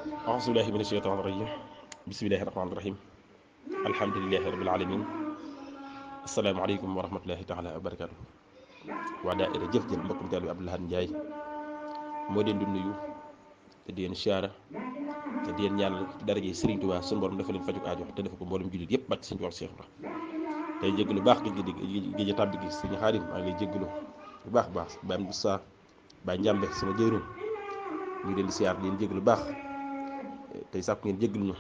أعوذ بالله من الشيطان الرجيم بسم الله الرحمن الرحيم الحمد لله رب العالمين السلام عليكم ورحمة الله تعالى وبركاته waa daayira jëf jël mbokkum taal bi Abdou Lahad Ndiaye moo leen di nuyu te di leen siyaara te di leen ñaanal ci daraje Serigne Touba sunu borom dafa leen faju aajo te dafa ko mboolem jullit yëpp bàcc Serigne Touba Cheikh Ibra tey jéggalu baax géej a tàbbi gi Serigne Xaadim maa ngi lay jéggalu bu baax baax Baye Moussa Baye Njàmbe sama jëwriñ ñu leen di siyaar di leen jéggalu baax tey sàkku ngeen jéggalu ñu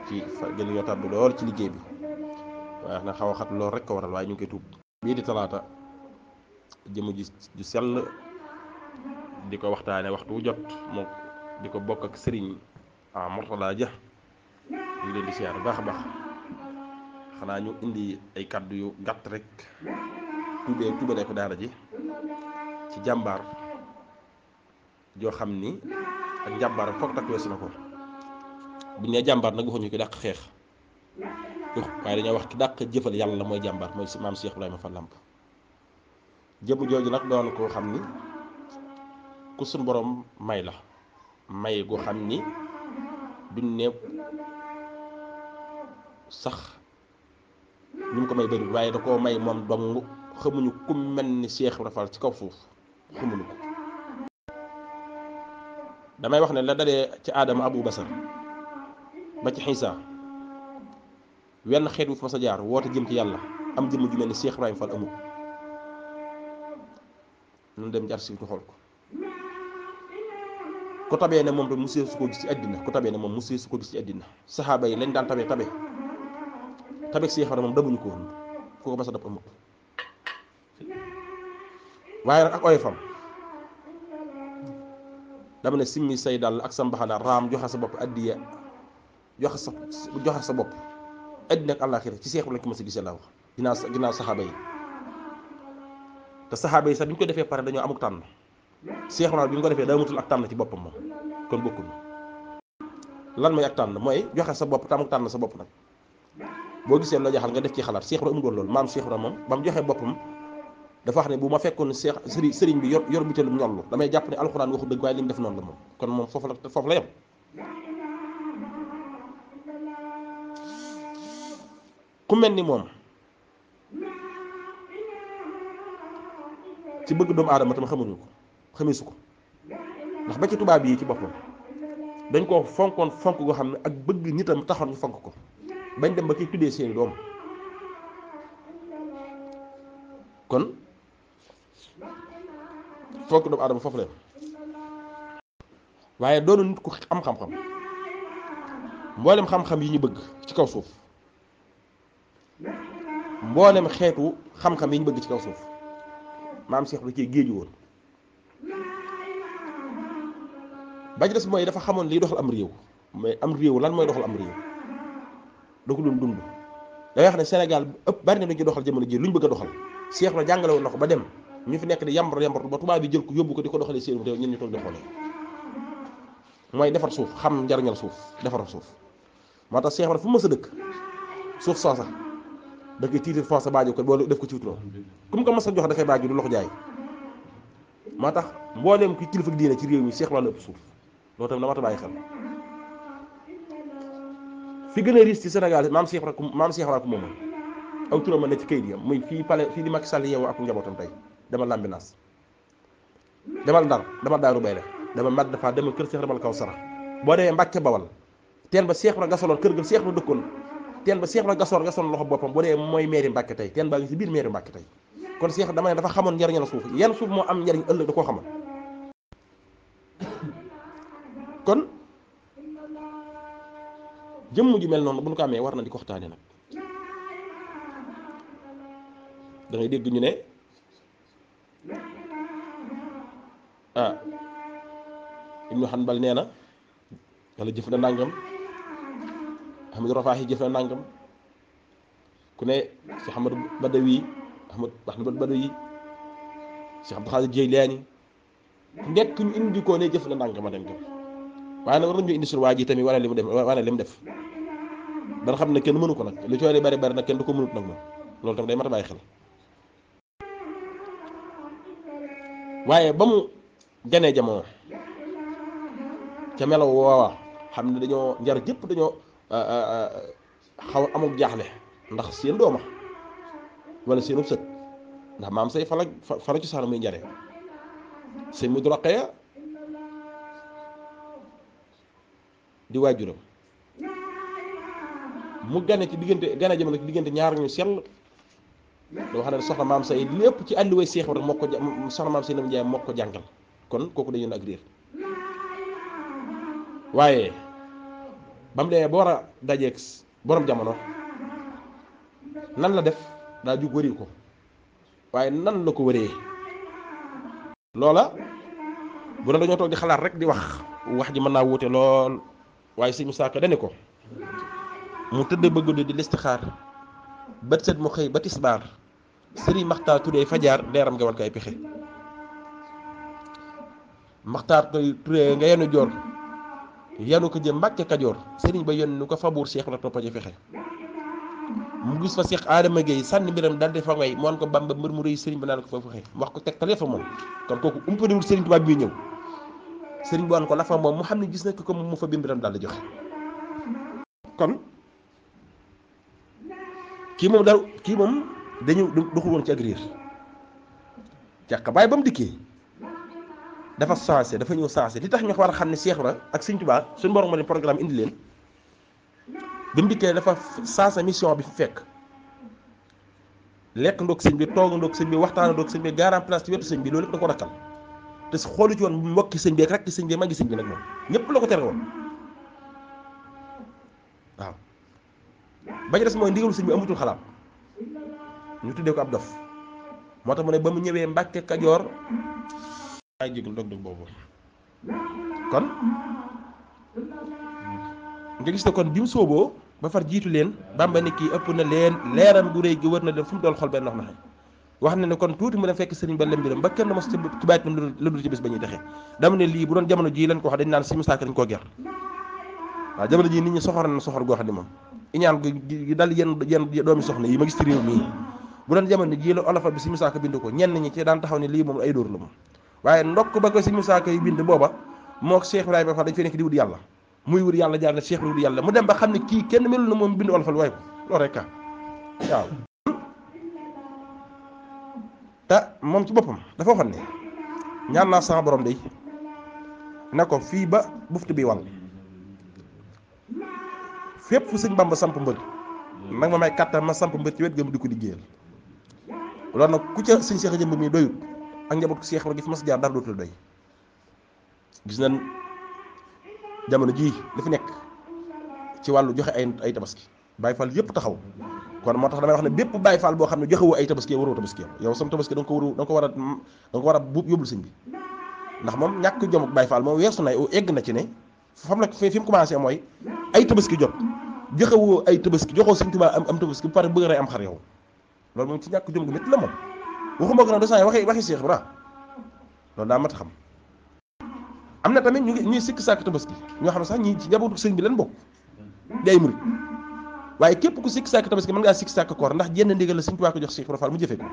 ci gën ñoo tàbbi lool ci liggéey bi waaye na xaw a xat lool rek ko waral waaye ñu ngi koy tuub bii di talaata jëmm ju sell di ko waxtaane waxtu wu jot moom di ko bokk ak sëriñ Mourtala Dia ñu leen di siyaar baax a baax xanaa ñu indi ay kàddu yu gàtt rek tuubale ko daara ji ci jàmbaar joo xam ni ak njàmbaar foog takk weesu na ko bu ñu nee jàmbaar nag waxuñu ki dàq xeex waaye dañoo wax ki dàq jëfal yàlla mooy jàmbaar mooy maam Cheikh Ibrahima Fall Lamp jëmm jooju nag doon koo xam ni ku suñ borom may la may goo xam ni duñ ne sax ñu mu ko may bëri waaye da koo may moom dong xamuñu ku mel ni Cheikh Ibrahima Fall ci kaw suuf xamuñu ko damay wax ne la dalee ci aadama Abu Basar ba ci Xiisa wenn xeet wu fa sa jaar woote jëm ci yàlla am jëmm ju mel ni Cheikh Ibrahima Fall amul ñun dem jar si xool ko tabee ne moom te mu see su ko gis ci àddina ko tabee ne moom mu see su ko gis ci àddina saxaaba yi lañ daan tabe Cheikh Ibrahima moom dabuñu ko woon ku ko mas a dab amul waaye nag ak oyofam dama ne simmi say dal ak sa mbaxana raam joxe sa bopp addiya joxe sa bopp àddina ak àllaaxira ci Cheikh lañ ko mas a gisee laa wax ginnaaw saxaaba yi te saxaaba yi sax bi ñu ko defee pare dañoo amuk tànn Cheikh Ibrahima bi ñu ko defee daa mutul ak tànn ci boppam moom kon bokkul lan mooy ak tànn mooy joxe sa bopp te amuk tànn sa bopp nag boo gisee la jaxal nga def ci xalaat Cheikh Ibrahima amul woon loolu maam Cheikh Ibrahima moom ba mu joxee boppam dafa wax ne bu ma fekkoon sëriñ bi yor butéelum ñollu damay jàpp ne alxuraan waxu dëgg waaye li mu def noonu la moom kon moom foofu la yem ku mel ni moom ci bëgg doomu aadama tam xamisu ko ndax ba ci tubaab yi ci boppam dañ koo fonkoon fonk goo xam ne ak bëgg nitam taxoon ñu fonk ko bañ dem ba kiy tuddee seeni doom kon fonk doomu aadama foofu la waaye doonu nit ku am xam-xam mboolem xam-xam yi ñu bëgg ci kaw suuf mboolem xeetu xam-xam yi ñu bëgg ci kaw suuf maam Cheikh da cee géeju woon ba ci des mooy dafa xamoon liy doxal am réew mais am réew lan mooy doxal am réew da ko doon dund day wax ne Sénégal ëpp bari na lu ñu doxal jamono ji lu ñu bëgg a doxal Cheikh la jàngale woon na ko ba dem ñu fi nekk di yambar ba tubaab bi jël ko yóbbu ko di ko doxalee seen réew ñun ñu toog di xoolee mooy defar suuf xam njariñal suuf defar suuf moo tax Cheikh la fu mës a dëkk suuf soosa da koy tiitir force baajo ko boo def ko ci wutuloo comme que mas a jox dafay baajo du loxo jaay moo tax mbooleem ki kilifa diine ci réew mi Cheikh la ëpp suuf loolu tamit dama ta bàyyi xel fi gën a riis ci Sénégal maam Cheikh ko moom aw turam ma ne ci kayit yi muy fii pale fii di Macky Sall yeewoo ak njabootam tey demal Lambinaas demal Ndar demal Daaru Bayle demal Madina Fall demal kër Cheikh demal kaw Sara boo demee Mbàkke Bawal teen ba Cheikh la gasoloon kër ga Cheikh la dëkkoon teen ba Cheikh la gasoon loxo boppam boo dee mooy mairie Mbàkke tey teen baa ngi ci biir mairie Mbàkke tey kon Cheikh dama ne dafa xamoon njariñal suuf yan suuf moo am njariñ ëllëg da koo xamal kon jëmm ju mel noonu bu ñu ko amee war na di ko waxtaane nag da ngay dégg ñu ne Ibnu Hanbal nee na wala jëf na nangam Ahmadu Rafaahi jëf na nangam ku ne si Ahmadu Badawi Ahmadu Badawi si Abdul Xaadir Jeylaani ku nekk ñu indi ko ne jëf na nangam a dem jëm waaye nag war nañu indi suñu waa ji tamit wane li mu def dana xam ne kenn mënu ko nag lu coono bari nag kenn du ko mënut nag moom loolu tamit day mat a bàyyi xel waaye ba mu ganee jamono ca melaw woowa xam ne dañoo njar jëpp dañoo xaw amul jaaxle ndax seen dooma wala seenu sët ndax maam say fala ci saana muy njare sëñ mu duraqeya di waajuram mu gane ci diggante gane jamono ci diggante ñaar ñu sell doo xam ne soxna maam say lépp ci àlli way seex rek moo ko soxna maam say nam njaay moo ko jàngal kon kooku dañu ak réer waaye ba mu demee ba war a dajeeg borom jamono nan la def daa jug wëri ko waaye nan la ko wëree loola bu doon dañoo toog di xalaat rek di wax ji mën naa wuute lool waaye sëñ Musaa Ka dani ko mu tëdd bëgg di listixaar bët set mu xëy ba tisbaar sëriñ Maxtaar Touré fajaar leeram nga war ko ay pexe Maxtaar Touré nga yenu joor yanu ko jëm Mbàkke Kajoor sëriñ ba yónni nu ko fabuur Seex la toppa ci fexe mu gis fa Seex Adama Gueye sànni mbiram daldi fa ngay mu wan ko Bamba mbër mu rëy sëriñ ba naan ko fa fexe wax ko tegtale fa moom kon kooku umpaniwul sëriñ Tuubaa bi ñëw sëriñ bi wan ko la fa moom mu xam ne gis na ko mu fa bi mbiram daldi joxe kon kii moom dañu doxul woon ci ak riir jàq bàyyi ba mu dikkee dafa sensé dafa ñëw sensé li tax ñu war a xam ne Seex Ibra ak Sëñ Tuubaa suñu borom ma ne programme indi leen bi mu dikkee dafa sensé mission bi fi fekk lekk ndoog sëñ bi toog ndoog sëñ bi waxtaan ndoog sëñ bi garan place ci wetu sëñ bi loolu lépp da ko rakkal te xoolu ci woon mbokki sëñ bi ak rakki sëñ bi magi sëñ bi nag moom ñëpp la ko tere woon waaw bañ des mooy ndigalu sëñ bi amatul xalaat ñu tuddee ko ab dof moo tax mu ne ba mu ñëwee Mbàkke Kajoor ay jégul dog boobu kon nga gis ne kon bi mu sooboo ba far jiitu leen Bàmba ne kii ëpp na leen leeram gu réy gi wër na leen fu mu dool xol benn wax na wax na ne kon tuuti mu dem fekk sëriñ ba lem mbiram ba kenn mos ci baat tam la dul ci bés ba ñuy texee dama ne lii bu doon jamono jii lañ ko wax dañ naan si Musaa Ka dañ koo ger waaw jamono jii nit ñi soxor na soxor goo xam ne moom iñaan gi dal yenn doomi soxna yi ma gis ci réew mii bu doon jamono jii la olofal bi si Musaa Ka bind ko ñenn ñi ci daan taxaw ne lii moom ay dóor la moom waaye ndokk ba ko si Musaa Ka yi bind booba moo Cheikh Ibrahima Fall dañ fay nekk di wut yàlla muy wut yàlla jaar na Cheikh wut yàlla mu dem ba xam ne kii kenn melul na moom bind olofal waaye ko loolu rek waaw te moom ci boppam dafa waxoon ne ñaan naa sama borom day ne ko fii ba buftu bi wal fépp fu sëñ Bamba samp mbër nag ma may kàttan ma samp mbër ci wet gëm di ko liggéeyal loolu nag ku ca sëñ Cheikh jëmb mi doyut ak njaboot Cheikh Ibra gi fi mas jaar dara dootul doy gis nañ jamono jii li fi nekk ci wàllu joxe ay tabaski Baay Faal yëpp taxaw kon moo tax damay wax ne bépp Baay Faal boo xam ne joxewu ay tabaski waroo tabaski yow sam tabaski da nga ko war a buub yóbbul sëñ bi ndax moom ñàkk jomuk Baay Faal moom weesu na egg na ci ne fam la fi mu commencé mooy ay tabaski jot joxewoo ay tabaski joxoo sëñ Tuubaa am tabaski bu pare bëgg rey am xar yow loolu moom ci ñàkk jom gu métti la moom waxuma ko nag de saa waxi Cheikh Ibra loolu daa mat a xam am na tamit ñuy sikk sàkk tabaski ñoo xam ne sax ñi ci njabootu sëñ bi leen bokk di ay murit waaye képp ku sikk sàkk tabaski mën ngaa sikk sàkk koor ndax jenn ndigal la sëñ Tuubaa ko jox Cheikh Ibra Fall mu jëfe ko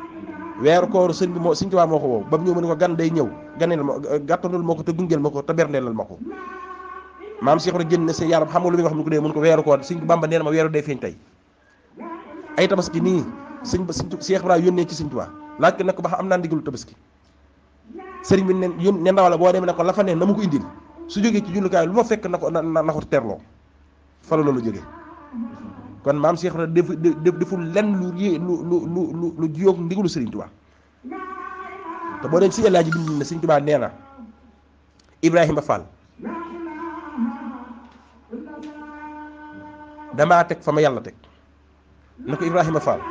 weeru koor sëñ bi moo sëñ Tuubaa moo ko woo ba mu ñëw mu ne ko gan day ñëw ganeel ma gàttandul ma ko te gungeel ma ko te berndeelal ma ko maam Cheikh Ibra génn ne seen yaram xam nga lu muy wax mu ko dee mun ko weeru koor sëñ Bamba nee na ma weeru day feeñ tey ay tabaski nii sëñ Cheikh Ibra yónnee ci sëñ Tuubaa laaj ko ne ko ba xam am naa ndigalu tabaski sëriñ bi ne ndawala boo demee ne ko la fa ne na ma ko indil su jógee ci jullukaay lu ma fekk na ko terloo fa la loolu jógee kon maam Cheikh Ibra deful lenn lu jiyoog ndigalu sëriñ Tuubaa te boo dee si Alaaji bind ne sëriñ Tuubaa nee na Ibrahima Fall damaa teg fa ma yàlla teg na ko Ibrahima Fall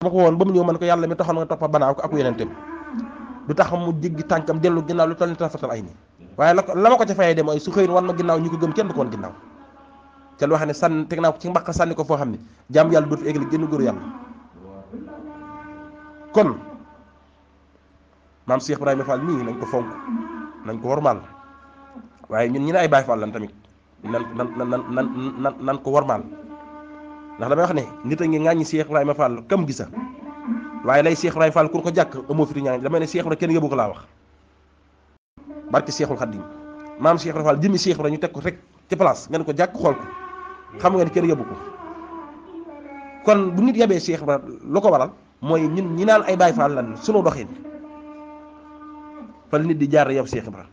ma ko woon ba mu ñëw man ko yàlla mi taxoon nga toppa banaaw ko ak yeneen du tax mu jéggi tànkam dellu ginnaaw lu toll ni tafatal ay ni waaye la ma ko ca fayee de mooy su xëyin wan ma ginnaaw ñu ko gëm kenn du ko woon ginnaaw ca lu wax ne sànni teg naa ko ci mbaq sànni ko foo xam ne jàmm yàlla dootu eggali génn góoru yàlla kon maam Cheikh Ibrahima Fall mii nañ ko fonk nañ ko wormaal waaye ñun ñi ne ay Baay Faal lan tamit nan ko wormaal ndax damay wax ne nit a ngi ŋàññi Cheikh Ibrahima Fall kam gisa waaye lay Cheikh Ibrahima Fall ku ko jàkk amoo fi ñaan damay ne Cheikh Ibrahima kenn yóbbu ko laa wax barke Cheikhul Khadim maam Cheikh Ibrahima Fall jëmmi Cheikh Ibrahima ñu teg ko rek ci place nga ne ko jàkk xool ko xam nga ni kër yóbbu ko. kon bu nit yabee Cheikh Ibra lu ko waral mooy ñun ñi naan ay Baay Faal lan sunu doxin fa nit di jaar yab Cheikh Ibra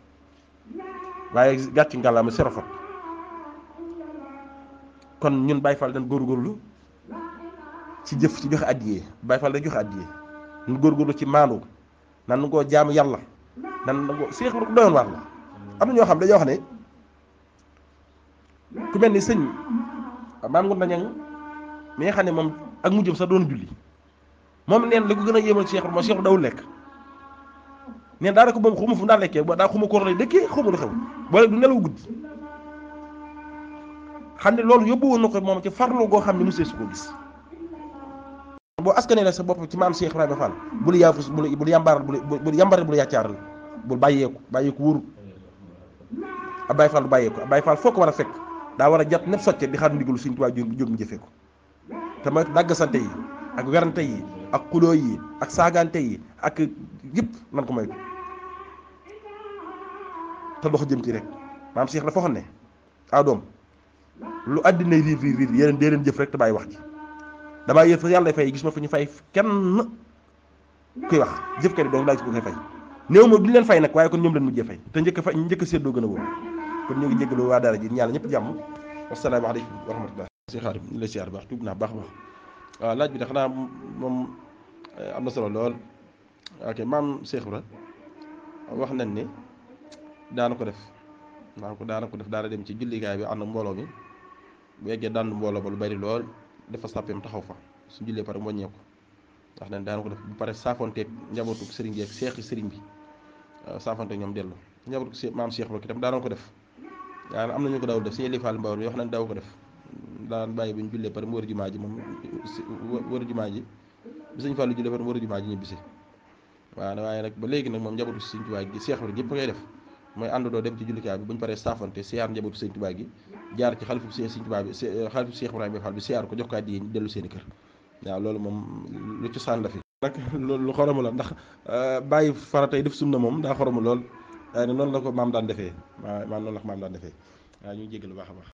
waaye gàcc ngàllaama serofat. kon ñun Baay Faal dañ góorgóorlu ci jëf ci joxe addiyee Baay Faal day joxe addiyee ñun góorgóorlu ci maandu nan nu koo jaamu yàlla nan na ko Cheikh Ibra ko doyoon waar la. am na ñoo xam dañoo wax ne ku mel ni sëñ maam ngu nañang mi nga xam ne moom ak mujjëm sax doon julli moom neen li ko gën a yéemal Cheikh Ibra mooy Cheikh Ibra dawul lekk neen daanaka moom xuma fu mu daan lekkee ba daa xuma koor lay dëkkee xuma lu xew boole du nelaw guddi xam ne loolu yóbbu woon na ko moom ci farlu goo xam ne mosee su ko gis. boo askanee la sa bopp ci maam Cheikh Ibrahima Fall bul yaafus bul yàmbaaral bul yàmbaral bul yàccaaral bul bàyyeeku wóoru ab Baay Faal du bàyyeeku ab Baay Faal foo ko war a fekk daa war a jot nepp socce di xaar ndigalu Sëñ Tuubaa jóg mu jëfee ko te mooy dàggasante yi ak werante yi ak xuloo yi ak saagante yi ak yëpp nan ko moytu te dox jëm ci rek maam Cheikh dafa waxoon ne doom lu àddina riir yeneen dee leen jëf rek te bàyyi wax ji damaa yéen fa yàlla fay gis ma fa ñu fay kenn kuy wax jëfkat yi doom laa gis ko koy fay néew ma duñ leen fay nag waaye kon ñoom leen mujjee fay te njëkk a séddoo gën a wóor kon ñu ngi jéggalu waa daara ji ñaala ñëpp jàmm wasalaamaaleykum wa rahmatullah si xaarim ñu lay siyaar baax tuub naa baax waaw laaj bi de xanaa moom am na solo lool ok maam Cheikh Ibra wax nañ ne daana ko def daana dem ci jullikaay bi ànd mbooloo mi bu eggee daan mbooloo ba lu bari lool dafa sàppeem taxaw fa su jullee pare wàññeeku wax nañ daana ko def bu pare saafonteeg njabootu sëriñ bi ak seexi sëriñ bi saafonteeg ñoom dellu njabootu maam Cheikh Ibra itam daana ko def waaye am na ñu ko daawul def Sëñ Fall Mbawar bi wax nañ daaw ko def daan bàyyi bu ñu jullee pare mu wër jumaa ji moom wër jumaa ji bi Sëñ Fallu jullee pare mu wër jumaa ji ñibbisi waaye nag ba léegi nag moom njabootu Sëñ Tuubaa gi Cheikh Ibra ñëpp koy def mooy àndandoo dem ci jullikaay bi bu ñu paree saafante siyaar njabootu Sëñ Tuubaa gi jaar ci xalifu Sëñ Tuubaa bi xalifu Cheikh Ibrahima Fall bi siyaar ko jox ko addiya ñu dellu seeni kër waaw loolu moom lu ci saan la fi nag loolu lu xoromu la ndax bàyyi faratay def sunna moom daa xoromu lool waaye noonu la ko maam daan defee waaw noonu la ko maam daan defee waaw ñu ngi jéggal lu baax a baax